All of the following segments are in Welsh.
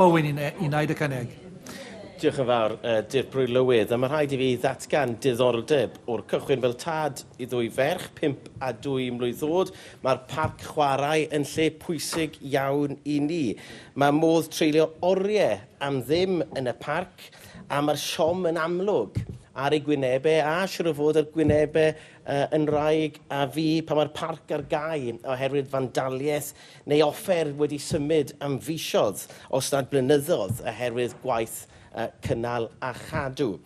Owen i wneud y cynnig. Diolch yn fawr, Dirprwy Lywydd. A mae rhaid i fi ddatgan diddordeb o'r cychwyn fel tad i ddwy ferch, 5 a 2 mlwydd oed. Mae'r parc chwarae yn lle pwysig iawn i ni. Mae modd treulio oriau am ddim yn y parc, a mae'r siom yn amlwg ar ei gwynebau, a siŵr o fod ar gwynebau yn wraig a fi pan mae'r parc ar gau oherwydd fandaliaeth neu offer wedi symud am fisoedd, os nad blynyddoedd, oherwydd gwaith cynnal a chadw.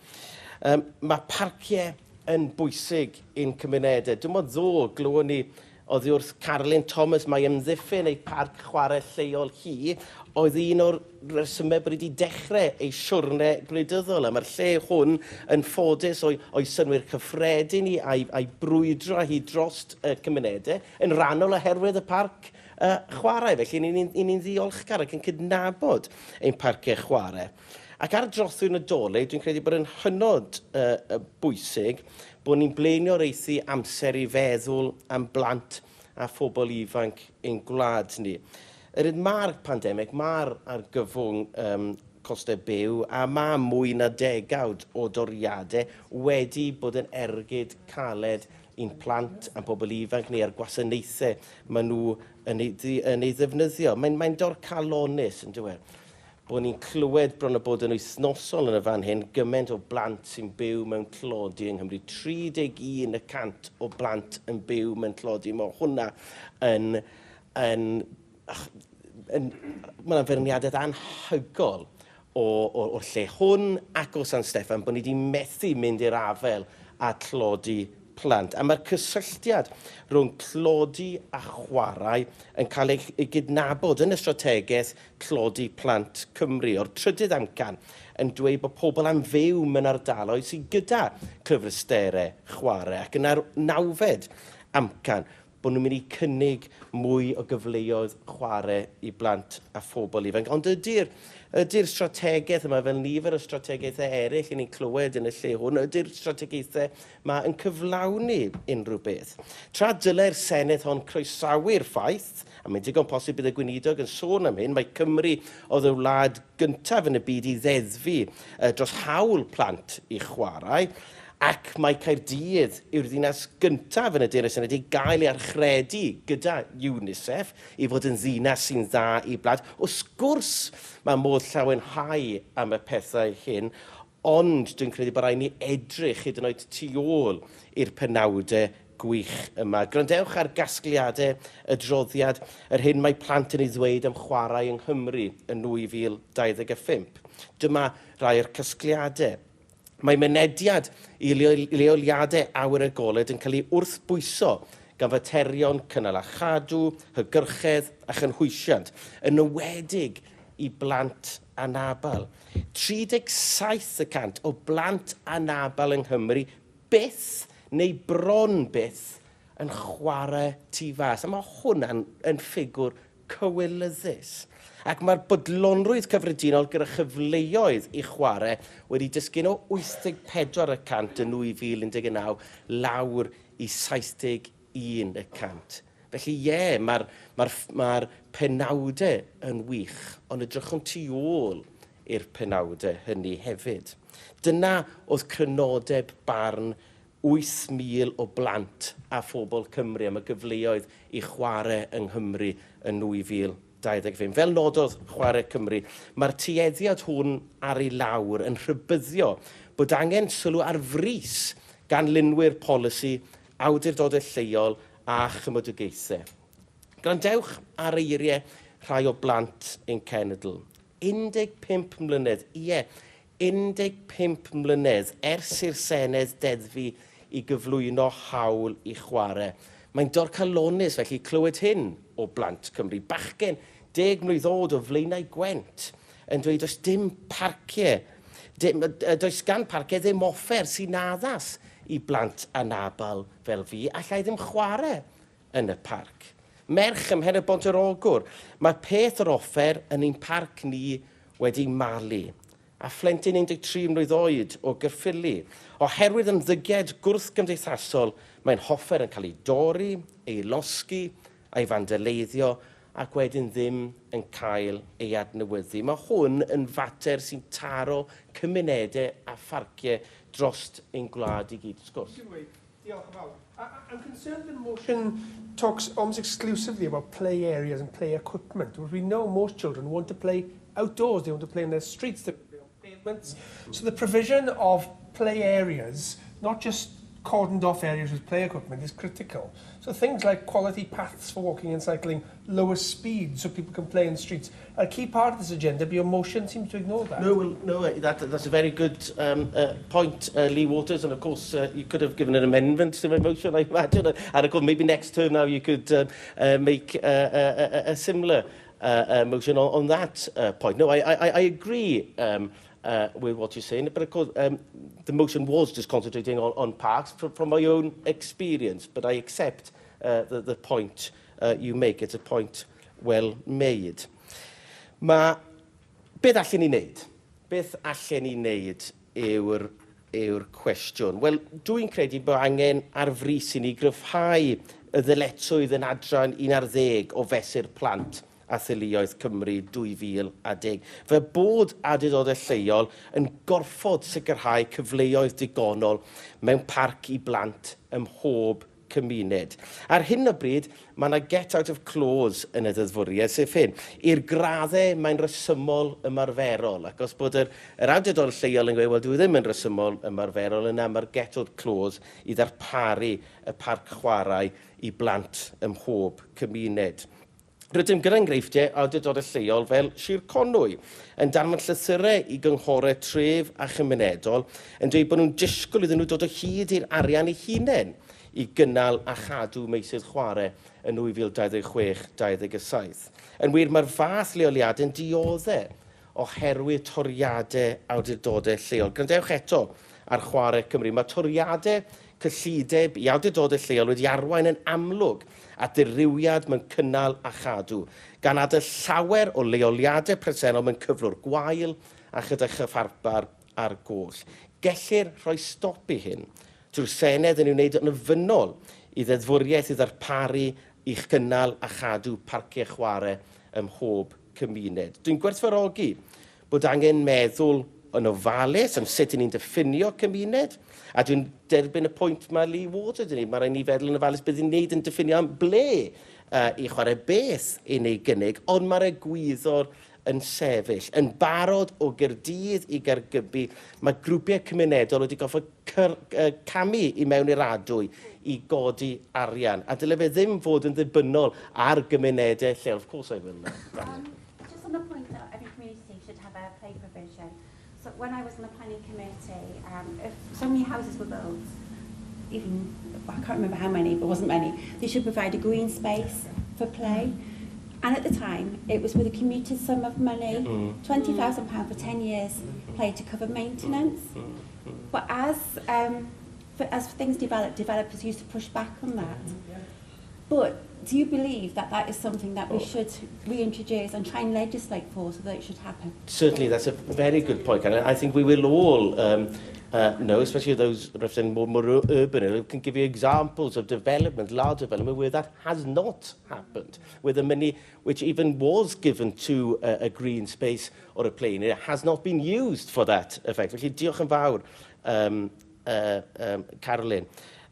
Mae parciau yn bwysig i'n cymunedau. Dim ond ddoe glywon ni oddi wrth Carolyn Thomas mai ymddiffyn ei pharc chwarae lleol hi oedd un o'r rhesymau bod wedi dechrau ei siwrne gwleidyddol. A mae'r lle hwn yn ffodus o'i synnwyr cyffredin i a'i brwydro hi drost y cymunedau, yn rhannol oherwydd y parc chwarae. Felly, ni'n ni ddiolchgar ac yn cydnabod ein parciau chwarae. Ac ar drothwy Nadolig, dwi'n credu bod yn hynod bwysig bod ni'n blaenoriaethu amser i feddwl am blant a phobl ifanc ein gwlad ni. Yr un mae'r pandemig, mae'r argyfwng costau byw, a mae mwy na degawd o doriadau wedi bod yn ergyd caled i'n plant a'n pobl ifanc ni a'r gwasanaethau maen nhw yn ei ddefnyddio. Mae'n dorcalonnus, yn dweud, bod ni'n clywed bron o bod yn wythnosol yn y fan hyn gymaint o blant sy'n byw mewn tlodi yng Nghymru. 31% o blant yn byw mewn tlodi. Mae hwnna mae'n feirniadaeth anhygoel o'r lle hwn ac o San Steffan bod ni wedi methu mynd i'r afael a tlodi plant. A mae'r cysylltiad rhwng tlodi a chwarae yn cael ei gydnabod yn y strategaeth Tlodi Plant Cymru, o'r trydydd amcan yn dweud bod pobl am fyw mewn ardaloedd sydd gyda cyfleusterau chwarae, ac yna'r nawfed amcan bod nhw'n mynd i cynnig mwy o gyfleoedd chwarae i blant a phobl ifanc. Ond ydy'r strategaeth yma, fel nifer o strategaethau eraill i ni'n clywed yn y lle hwn, ydy'r strategaethau yma yn cyflawni unrhyw beth? Tra dylai'r Senedd hon croesawu'r ffaith, a mae'n digon posib bydd y gweinidog yn sôn am hyn, mae Cymru oedd y wlad gyntaf yn y byd i ddeddfu dros hawl plant i chwarae, ac mae Caerdydd yw'r ddinas gyntaf yn y Deyrnas Unedig i gael ei archredu gyda UNICEF i fod yn ddinas sy'n dda i blant. Wrth gwrs, mae modd llawenhau am y pethau hyn, ond dwi'n credu bod rhaid ni edrych hyd yn oed tu ôl i'r penawdau gwych yma. Gwrandewch ar gasgliadau y droddiad yr hyn mae plant yn ei ddweud am chwarae yng Nghymru yn 2025. Dyma rai o'r casgliadau. Mae mynediad i leoliadau awyr agored yn cael ei wrthbwyso gan faterion cynnal a chadw, hygyrchedd a chynhwysiant, yn enwedig i blant anabl. 37% o blant anabl yng Nghymru byth neu bron byth yn chwarae tu fas. A mae hwnna'n yn ffigwr cywilyddus. Ac mae'r bodlonrwydd cyffredinol gyda chyfleoedd i chwarae wedi disgyn o 84% yn 2019 lawr i 71%. Felly ie, mae'r penawdau yn wych, ond edrychwn tu ôl i'r penawdau hynny hefyd. Dyna oedd crynodeb barn 8,000 o blant a phobl Cymru am y gyfleoedd i chwarae yng Nghymru yn 2025. Fel nododd Chwarae Cymru, mae'r tueddiad hwn ar ei lawr yn rhybuddio bod angen sylw ar frys gan lunwyr polisi, awdurdodau lleol a chymdogaethau. Gwrandewch ar eiriau rhai o blant ein cenedl. 15 mlynedd, ie, 15 mlynedd ers i'r Senedd deddfu i gyflwyno hawl i chwarae. Mae'n dorcalonnus felly clywed hyn o blant Cymru. Bachgen 10 mlwydd oed o Flaenau Gwent yn dweud does dim parciau, does gan parciau ddim offer sy'n addas i blant anabl fel fi, allai ddim chwarae yn y parc. Merch ym Mhen-y-bont yr Ogwr, mae peth o'r offer yn ein parc ni wedi malu. A phlentyn 13 mlwydd oed o Gaerffili. Oherwydd ymddygiad gwrthgymdeithasol, mae'n hoffer yn cael ei dorri, ei losgi a'i fandaleiddio, ac wedyn ddim yn cael ei adnewyddu. Mae hwn yn fater sy'n taro cymunedau a pharciau drost ein gwlad i gyd. Sgwrs. Diolch yn fawr. I'm concerned the motion talks almost exclusively about play areas and play equipment. We know most children want to play outdoors, they want to play in their streets, they want to play on pavements. So the provision of play areas, not just cordoned off areas with play equipment, is critical. So things like quality paths for walking and cycling, lower speeds so people can play in the streets, are a key part of this agenda, but your motion seems to ignore that. No, well, no, that's a very good point, Lee Waters, and of course you could have given an amendment to my motion, I imagine, and of course maybe next term now you could make a similar motion on that point. No, I agree with what you're saying, but of course the motion was just concentrating on parks from my own experience, but I accept the point you make. It's a point well made. Mae, beth allen ni wneud? Beth allen ni wneud yw'r cwestiwn. Wel, dwi'n credu bod angen ar frys i ni gryfhau y ddyletswydd yn adran 11 o Fesur Plant a Theuluoedd Cymru 2010. Fe bod awdurdodau lleol yn gorfod sicrhau cyfleoedd digonol mewn parc i blant ym mhob cymuned. Ar hyn o bryd, mae yna get out of clause yn y ddeddfwriaeth, sef hyn. I'r graddau mae'n resymol ymarferol. Ac os bod yr awdurdod lleol yn gweud, "Wel, dwi ddim yn resymol ymarferol," yna mae'r get out clause i ddarparu y parc chwarae i blant ym mhob cymuned. Rydym gyda enghreifftiau awdurdodau lleol fel Sir Conwy yn danfon llythyrau i gynghorau tref a chymunedol yn dweud bod nhw'n disgwyl iddyn nhw dod o hyd i'r arian eu hunain i gynnal a chadw meysydd chwarae yn 2026-27. Yn wir, mae'r fath leoliadau'n dioddef oherwydd toriadau awdurdodau lleol. Gwrandewch eto ar Chwarae Cymru. Mae toriadau cyllideb i awdurdodau lleol wedi arwain yn amlwg at ddirywiad mewn cynnal a chadw, gan adael llawer o leoliadau presennol mewn cyflwr gwael a chyda chyfarpar ar goll. Gellir rhoi stop i hyn trwy'r Senedd yn ei wneud yn ofynnol i ddeddfwriaeth i ddarparu i chynnal a chadw parciau chwarae ym mhob cymuned. Dwi'n gwerthfawrogi bod angen meddwl yn ofalus am sut 'y ni'n diffinio cymuned, a dwi'n derbyn y pwynt mae Lee Waters yn ei. Mae rhaid ni feddwl yn ofalus beth ni'n wneud yn diffinio am ble i chwarae, beth i ni gynnig, ond mae'r egwyddor yn sefyll. Yn barod o Gaerdydd i Gaergybi, mae grwpiau cymunedol wedi gorfod camu i mewn i'r adwy i godi arian. A dyle fe ddim fod yn ddibynnol ar gymunedau lleol. Of course I will. Just on the point that every community should have a play provision. So when I was on the planning committee, if so many houses were built, even, I can't remember how many, but it wasn't many, they should provide a green space for play. And at the time, it was with a commuted sum of money, £20,000 for 10 years play to cover maintenance. But as things developed, developers used to push back on that. But do you believe that that is something that we should reintroduce and try and legislate for so that it should happen? Certainly, that's a very good point, Karen. I think we will all know, especially those representing more urban areas, can give you examples of development, large development, where that has not happened, where the money which even was given to a green space or a play area has not been used for that effect. Felly, diolch yn fawr, Carolyn.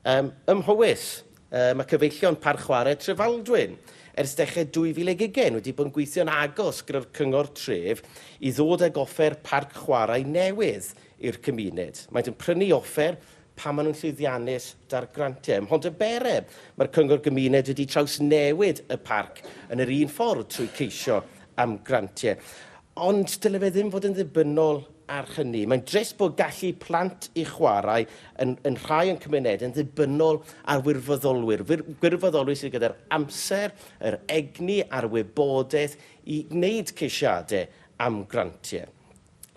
Ym Mhowys, mae Cyfeillion Parc Chwarae Trefaldwyn ers dechrau 2020 wedi bod yn gweithio'n agos gyda'r cyngor tref i ddod ag offer parc chwarae newydd i'r cymuned. Maent yn prynu offer pan maen nhw'n llwyddiannus 'da'r grantiau. Ym Mhontyberem, mae'r cyngor gymuned wedi trawsnewid y parc yn yr un ffordd trwy ceisio am grantiau. Ond dyle fe ddim fod yn ddibynnol ar hynny. Mae'n drist bod gallu plant i chwarae yn rhai o'n cymuned yn ddibynnol ar wirfoddolwyr. Gwirfoddolwyr sydd gyda'r amser, yr egni a'r wybodaeth i wneud ceisiadau am grantiau.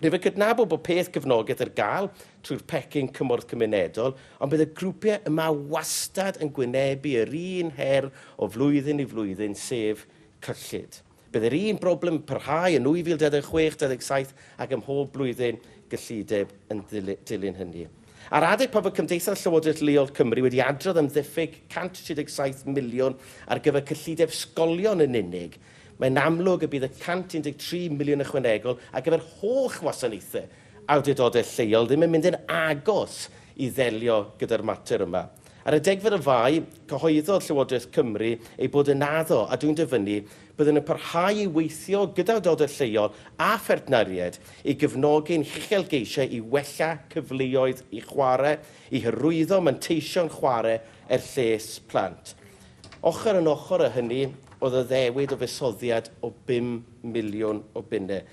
Rwyf yn cydnabod bod peth cefnogaeth ar gael trwy'r pecyn cymorth cymunedol, ond bydd y grwpiau yma wastad yn gwynebu yr un her o flwyddyn i flwyddyn, sef cyllid. Bydd yr un broblem parhau yn 2026-27 ac ym mhob blwyddyn gyllideb yn dilyn hynny. Ar adeg pan fod Cymdeithas Llywodraeth Leol Cymru wedi adrodd am ddiffyg 137 miliwn ar gyfer cyllideb sgolion yn unig, Mae'n amlwg y bydd y 113 miliwn ychwanegol ar gyfer holl wasanaethau awdurdodau lleol ddim yn mynd yn agos i ddelio gyda'r mater yma. Ar y 10 o Fai, cyhoeddodd Llywodraeth Cymru ei bod yn addo, a dwi'n dyfynnu, byddwn yn parhau i weithio gyda awdurdodau lleol a phartneriaid i gefnogi'n huchelgeisiau i wella cyfleoedd i chwarae, i hyrwyddo manteision chwarae er lles plant. Ochr yn ochr â hynny, oedd addewid o fuddsoddiad o 5 miliwn o bunnau.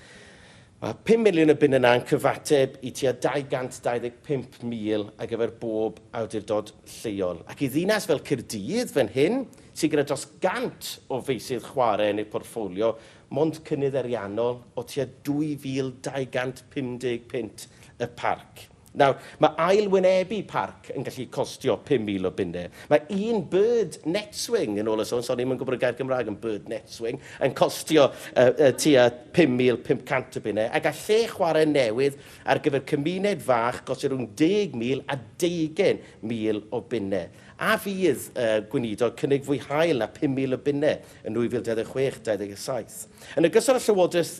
Mae 5 miliwn o bunnau yna yn cyfateb i tua 225,000 ar gyfer bob awdurdod lleol. Ac i ddinas fel Caerdydd fan hyn, sydd gyda dros 100 o feysydd chwarae yn ei portffolio, mond cynnydd ariannol o tua 2,250 punt y parc. Nawr, mae ailwynebu parc yn gallu costio 5,000 o bunnau. Mae un bird net swing, yn ôl y sôn, so ni'n gwybod y gair Gymraeg yn bird net swing, yn costio tua 5,500 o bunnau. A gall lle chwarae newydd ar gyfer cymuned fach gostio rhwng 10,000 a 20,000 o bunnau. A fydd gweinidog cynnig fwy hael na 5,000 o bunnau yn 2026-2027. Yn ogystal â Llywodraeth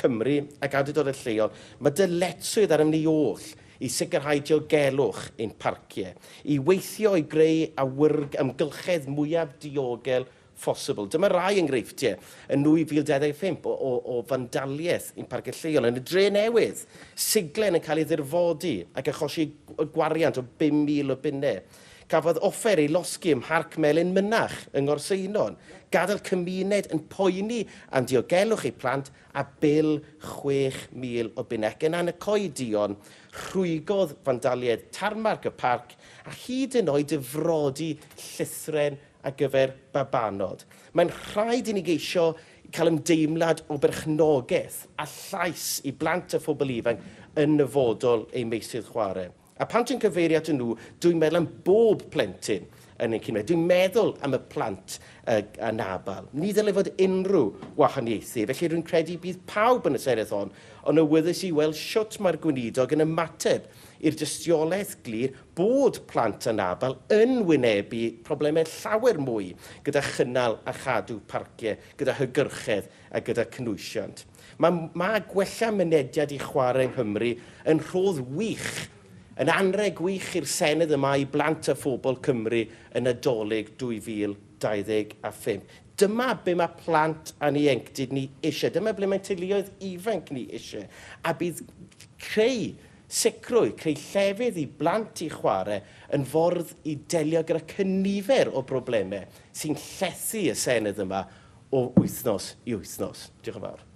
Cymru ac awdurdodau lleol, mae dyletswydd ar ni oll i sicrhau diogelwch ein parciau, i weithio i greu amgylchedd mwyaf diogel phosibl. Dyma rai enghreifftiau yn 2025 o fandaliaeth i'n parciau lleol. Yn y Dre Newydd, siglen yn cael ei ddifrodi ac achosi gwariant o 5,000 o bunnau. Cafodd offer ei losgi ym Mharc Melin Mynach yng Ngorseinon, gadael cymuned yn poeni am diogelwch eu plant a bil 6,000 o bunnau. Ac yn y Coedion, rhwygodd fandaliaid tarmac y parc a hyd yn oed difrodi llithren ar gyfer babanod. Mae'n rhaid i ni geisio cael ymdeimlad o berchnogaeth a llais i blant a phobl ifanc yn nyfodol eu meysydd chwarae. A pan ti'n cyfeirio at nhw, dwi'n meddwl am bob plentyn yn ein cymuned. Dwi'n meddwl am y plant anabal. Ni ddylai fod unrhyw wahaniaethu, felly rwy'n credu bydd pawb yn y Senedd hon ond awyddus i weld sut mae'r gweinidog yn ymateb i'r dystiolaeth glir bod plant anabal yn wynebu problemau llawer mwy gyda chynnal a chadw parciau, gyda hygyrchedd a gyda cynhwysiant. Mae gwella mynediad i chwarae yng Nghymru yn rhodd wych, yn anrheg gwych i'r Senedd yma i blant a phobl Cymru yn Nadolig 2025. Dyma be mae plant a'n ieuenctid ni eisiau. Dyma ble mae teuluoedd ifanc ni eisiau. A bydd creu sicrwydd, creu llefydd i blant i chwarae yn ffordd i delio gyda cynifer o broblemau sy'n llethu y Senedd yma o wythnos i wythnos. Diolch yn fawr.